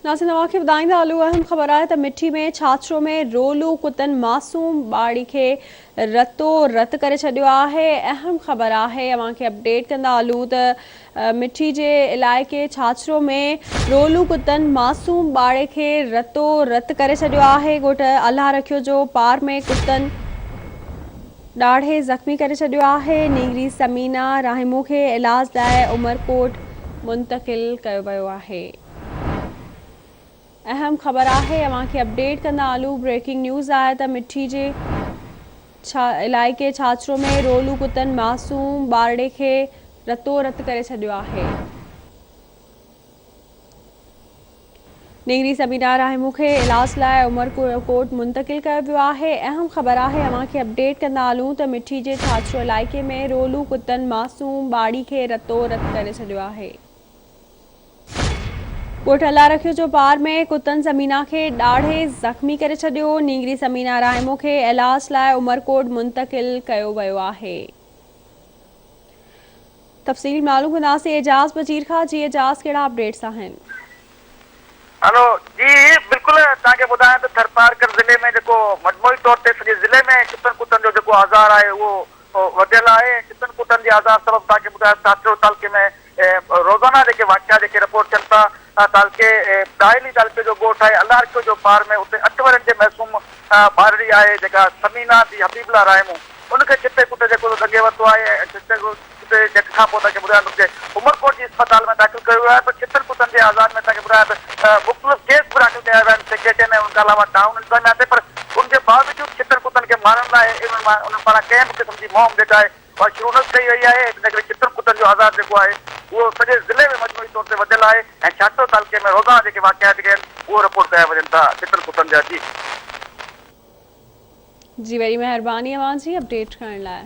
ناظرين اوهان کي ٻڌائيندا هلون اهم خبر آهي ته مٺي ۾ ڇاڇرو ۾ رولو ڪتن معصوم ٻارڙي کي رتو رت ڪري ڇڏيو آهي اهم خبر آهي اوهان کي اپڊيٽ ڪندا هلون ته مٺي جي علائقي ڇاڇرو ۾ رولو ڪتن معصوم ٻارڙي کي رتو رت ڪري ڇڏيو آهي ڳوٺ الله رکيو جو پار ۾ ڪتن ڏاڙهي زخمي ڪري ڇڏيو آهي، نينگري ثمينه راهمون کي علاج لاء عمرڪوٽ منتقل ڪيو ويو آهي. اهم خبر آهي اوهان کي اپڊيٽ ڪندا هلون بريڪنگ نيوز آهي ته مٺي جي علائقي ڇاڇرو ۾ رولو ڪتن معصوم ٻارڙي کي رتو رت ڪري ڇڏيو آهي. نينگري سبينا راهمون کي علاج لاء عمرڪوٽ منتقل ڪيو ويو آهي. اهم خبر آهي اوهان کي اپڊيٽ ڪندا هلون ته مٺي جي ڇاڇرو علائقي ۾ رولو ڪتن معصوم ٻارڙي کي رتو رت ڪري ڇڏيو آهي. ڳوٺ الله رکيو جو پار ۾ ڪتن سمينا کي ڏاڙهي زخمي ڪري ڇڏيو، نينگري سمينا راهمون کي علاج لاء عمرڪوٽ منتقل ڪيو ويو آهي. تفصيل معلوم ڪنداسين اعجاز بجير کان جي اعجاز ڪهڙا اپڊيٽس آهن. هلو جي بلڪل توهان کي ٻڌايان ته ٿرپارڪر ضلعي ۾ جيڪو مجموعي طور تي سڄي ضلعي ۾ ڪتن ڪتن جو جيڪو آزار آهي اهو وڌيل آهي ۽ ڪتن ڪتن جي آزار سبب توهان کي ٻڌايان ڇاڇرو تعلقي ۾ روزانه جيڪي واقعا جيڪي رپورٽ ٿين ٿا تعلقي ڏاهلي تعلقي جو ڳوٺ آهي الله رکيو جو پار ۾ اتي اٺ ورهين جي معصوم ٻارڙي آهي جيڪا ثمينه ڌي حبيب الله راهمون ان کي ڇتي ڪتي جيڪو ڏنگي ورتو آهي ۽ ڇتي ڪتي جي جهٽ کان پوء توهان کي ٻڌايان ته ان کي عمرڪوٽ جي اسپتال ۾ داخل ڪيو ويو آهي پر ڇتن ڪتن جي آزار ۾ توهان کي ٻڌايان ته مختلف ڪيس به داخل ڪيا ويا آهن سيڪريٽرين ۽ ان کان علاوه ٽائون انتظاميا تي پر ان جي باوجود ڇتن ڪتن کي مارڻ لاء انهن مان انهن پاران ڪنهن به قسم جي مهم جيڪا آهي اها شروع نه ڪئي وئي آهي ان ڪري ڇتن ڪتن جو آزار جيڪو آهي اهو سڄي ضلعي ۾ مجموعي طور تي وڌيل آهي ۽ ڇاڇرو تعلقي ۾ روزانه جيڪي واقعا جيڪي آهن اهو رپورٽ ڪيا وڃن ٿا ڇتن ڪتن جا جي. جي وڏي مهرباني اوهان جي اپڊيٽ ڪرڻ لاء.